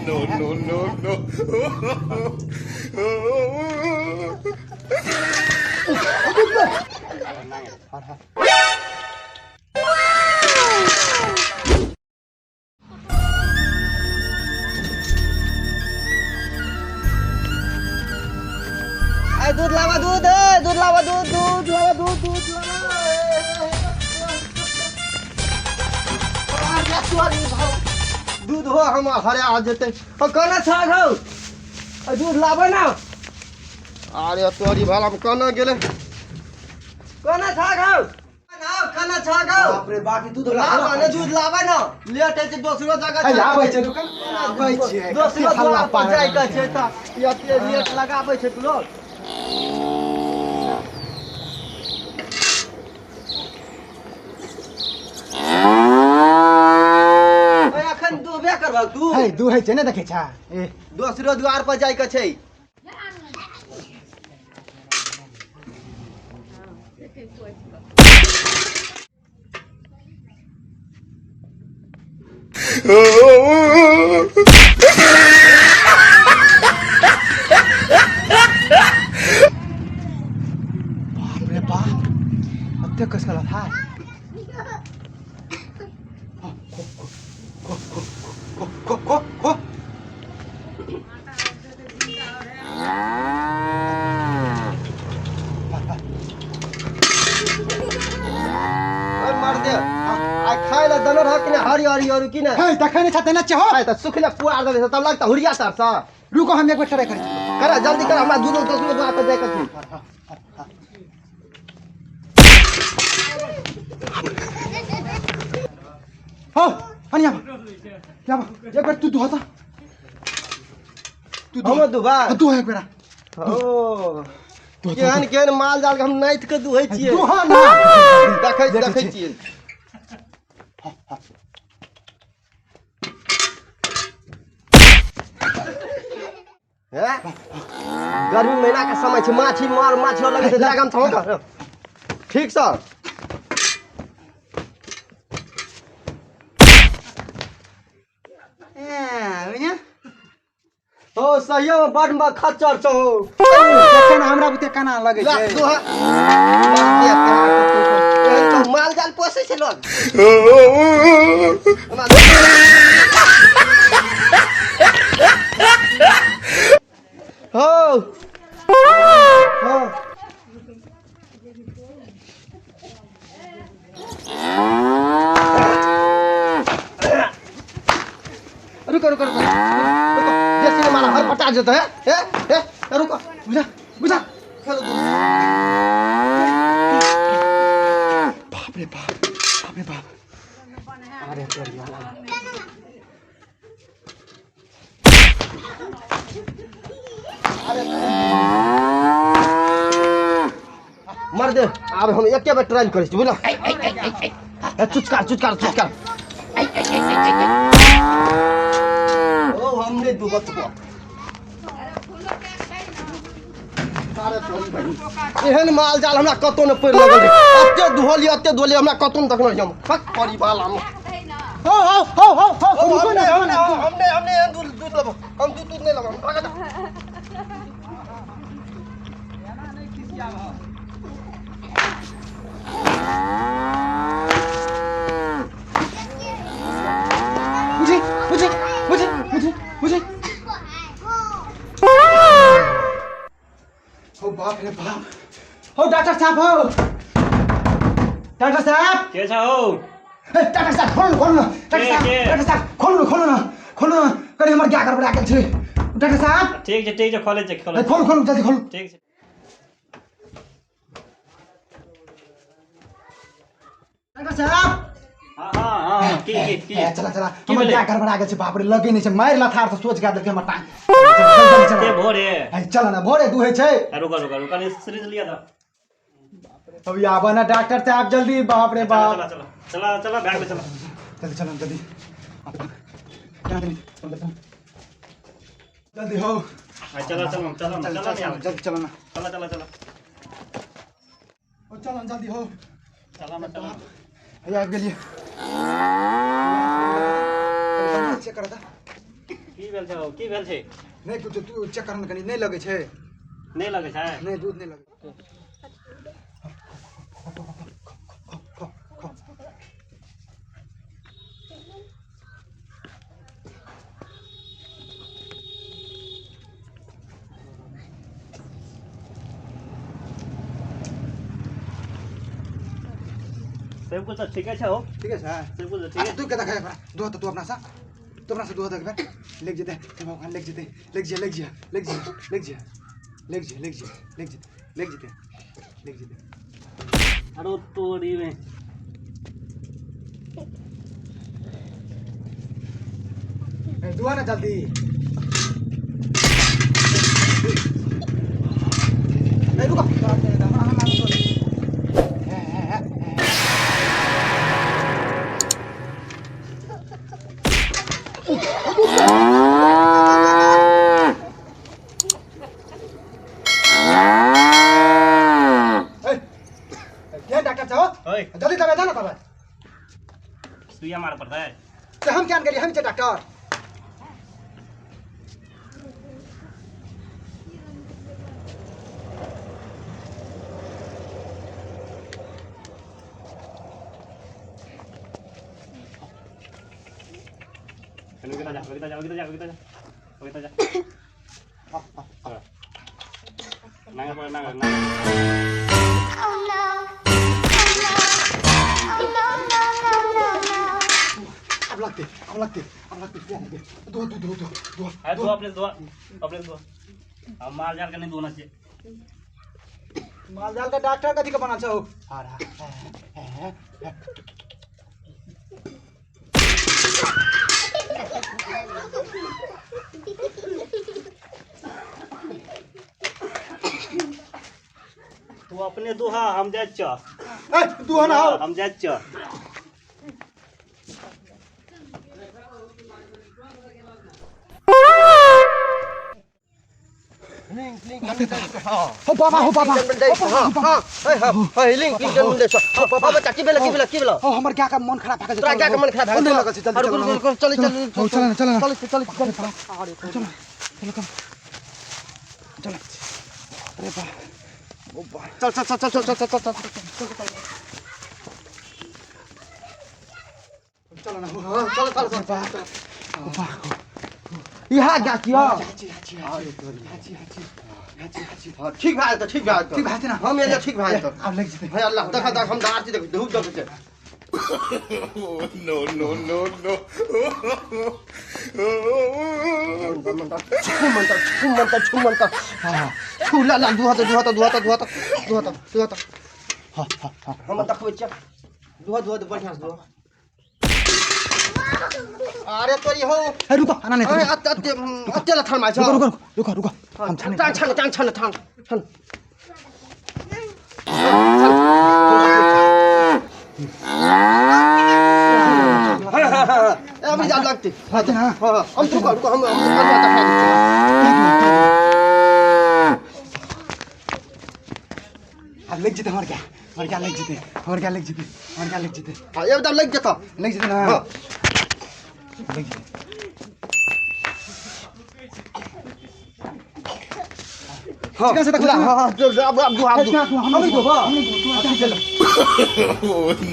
No, no, no, no. आ दूध लावा दूध दूध लावा दूध दूध लावा दूध दूध लावा दूध हो हम हरे आ जेतै ओ कोना छाग हौ आ दूध लाबे ना। अरे तोरी भाला हम कोना गेलै? कोना छाग हौ ना कोना छाग हौ? बाप रे बाप, ई दूध लाबा ना दूध लाबे ना, लेट है छै दोसरो जगह। आबै छै, रुकल आबै छै। दोसरो द्वार पर जाय के छै तऽ एते लेट लगाबै छै लोग। अखन दुहबे करबहक तू? है दुहै छै, नहि देखै छा? ए दोसरो द्वार पर जाय के छै। बाप रे बाप, एते कस कला था। खो खो खो खो खो खो। मर दे आ खाय ला दनो रह कि ने हरी हरी हरी कि ने। है तखन छै तेना चहो। है त सुखले पुआर देबे तब लगता हुरिया तर सा। रुको, हम एक बेर ट्राई करै छी। करा जल्दी कर, हमरा दूध दोसरो द्वार पर जाय के छै। हो अनि आब आब एक बेर तू दुह त, तू हम दुबा दुह एक बेर। ओ केहन केहन माल जाल के हम नाइथ के दुहै छियै। दुह ना, देखै देखै छियै। हैं गर्मी महीना के समय छै, माछी मार माछी लगे छै जागम थम कर ठीक सर। ओ सहियो में बड में खच्चर छौ। देखै ना हमरा बुते केना लगै छै। माल जाल पोसै छै लोग। हो हो रुको रुको रुको रुको, देसी में मारा हर पटा जेतै। हे हे रुको, बुझा बुझा। बाप रे बाप, बाप रे बाप। अरे तोरी वाला मर दे। आब हम एके बेर ट्रायल करै छी, बुझल? चुचकार चुचकार चुचकार। ओ हम नहि दुबत को। एहन माल जाल हमरा कतौ नहि पड़ि लगल। एते दुहलियै एते दुहलियै, हमरा कतौ नहि देखने हम। फक परिवार हम। हो हो हो हो हो, रुको ना। हम नहीं हम नहीं दूध दूध लेबो, हम दूध दूध नहीं लेबो। भाग जा। बुझी बुझी बुझी बुझी बुझी। हो बाप रे बाप। हो डॉक्टर साहब, हो डॉक्टर साहब। के छ हौ? डॉक्टर साहब खोल्नु खोल्नु, डॉक्टर साहब डॉक्टर साहब खोल्नु खोल्नु न खोल्नु न, कनि हमर क्या गड़बड़ा गेल छै डॉक्टर साहब। ठीक छै ठीक छै, खोलै छै खोलै। खोलु खोलु जल्दी खोलु। ठीक छै डॉक्टर साहब। हाँ हाँ हाँ, की की की? चला चला, हमर क्या गड़बड़ा गेल छै। बाप रे, लगे नहि छै, मारि लथार से सोच गा देलकै हमर टांग। चल के भोरे? चल ना, भोरे दुहै छै। रुको रुको रुको, कनि सिरिंज लिया त। अभी आबऽ ना डॉक्टर साहब जल्दी। बाप रे बाप। चला चला चला चला, बैग में चला। जल्दी चलो जल्दी जल्दी हो। चला चलो चलो चलो जल्दी चलो ना। चला चला चला। ओ चलो जल्दी हो। चला ना चला। आबि गेलियै। चेक कर। की भेल छै? की भेल छै? नहि कुछ, तू चेक कर ने कनी, नहि लगै छै। नहि लगै छै? नहि, दूध नहि लगै। सब कुछ तऽ ठीके छै हो। ठीके छै। सब कुछ अच्छा ठीके। तू के देखा एकरा दूध तऽ तू अपना से, तू अपना से दूध एक बेर लेग जेतै। हे भगवान, लेग जेतै, लेग जे, लेग जे, लेग जे, लेग जे, लेग जे, लेग जे, लेग जेतै, लेग जेतै, लेग जेतै। अरे तोरी में ए, दुआ ना जल्दी। ए रुको, हमरा हमरा छोड़। हे हे हे। ए, के डॉक्टर छौ? ओए। जल्दी दबाई दे ना दबाई। सुइया मार पड़तै। तऽ हम क्या गेलियै? हम छियै डॉक्टर। कनी जा, जा, जा, जा, जा, जा, जा। नांगा पर Nanga Nanga. Oh no. Oh no. Oh no, no, no, no, no. अब लगते, अब लगते, अब लगते, लगते। दो दो दो दो दो। अरे दो, अपने दो, अपने दो। अब माल जाल के नहीं दोना चाहिए। माल जाल का डॉक्टर कथी के बनल छौ? हरा। तू अपने दुहा, हम जाइत छ। ए तू ना हो। हम जाइत छ। लिंक लिंक हां। हो बाबा, हो बाबा। हां हां हां, लिंक लिंक मुंडे छ। हां बच्चा, की भेल, की भेल, की भेल? हो, हमर क्या का मन खराब भए गेल। तोरा क्या के मन खराब भए गेल? नहीं लगल छै जल्दी। अरे चल। रुक रुक, चल चल। हो, चल ना, चल ना। चल चल चल। अरे चल चल चल चल। अरे बा, ओ बा। चल चल चल चल चल चल चल चल। चल ना हो। हां, चल चल चल। बा, ओ बा। इहा गा किया? हाची हाची हाची हाची हाची हाची। हां, ठीक भए जेतौ, ठीक भए जेतौ। ठीक भए जेतै ना? हम एलियै, ठीक भए जेतौ। आब लागि जेतै। हे अल्लाह, देख देख, हम दार छी, देख धूप देख छै। No, no, no, no. छू मंत्र, छू मंत्र, छू मंत्र। हां, छू ला ला, दुहा तो, दुहा तो, दुहा तो, दुहा तो, दुहा तो, दुहा तो। हां हां हां। हम देखबै छियै। दुहा दुहा तो, बढ़िया से दुहा। अरे तोरी हो। ए रुको, आना नहीं। अरे अत्ते अत्ते अत्ते लथन मार छ। रुको रुको रुको रुको, हम छाने। टाङ छान, टाङ छान, छान छान। अभी जा लगते। हां ना। हां, हम रुको रुको, हम हम देखा दै छियै। अब लग जेतै हमर क्या, हमर क्या लग जेतै, हमर क्या लग जेतै, हमर क्या लग जेतै। हां, एकदम लग जेतौ। लग जेतै ना? हां। लग जेतै। हां। चिकन से देखो। हां हां, अब अब दुहा, अब दुहा। हम अभी दुहा। हम नहीं, तू अच्छा चल।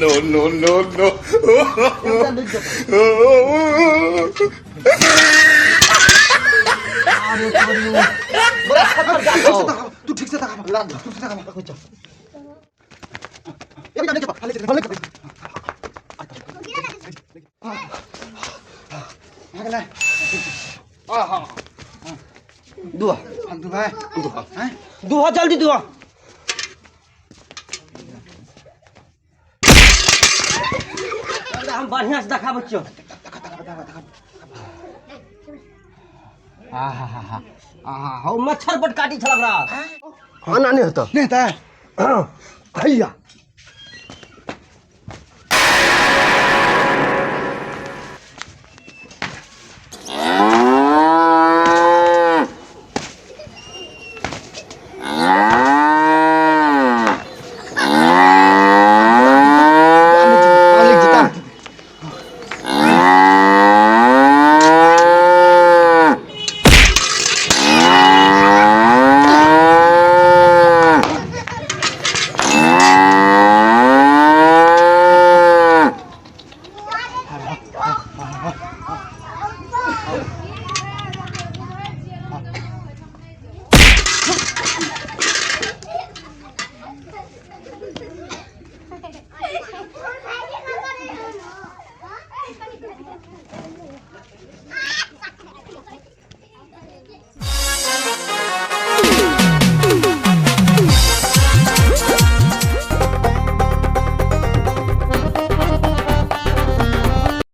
No, no, no, no. एकदम लग जेतौ। अरे तोरी, बड़ा खतर ठीक से जात। तक, तू ठीक से तक। ला। तू ठीक से तक। देखो चल, एकदम लग जेतौ। लग जेतै, लग जेतै। आ गेलै। हां हां, दुहा। हम दुबई। दुहा। हैं? दुहा, जल्दी दुहा। हम बढ़िया से देखाबै छियौ। आहा हा हा आहा, हौ मच्छर बड काटी छल ओकरा। खाना नहि हेतौ। नहीं त। भैया।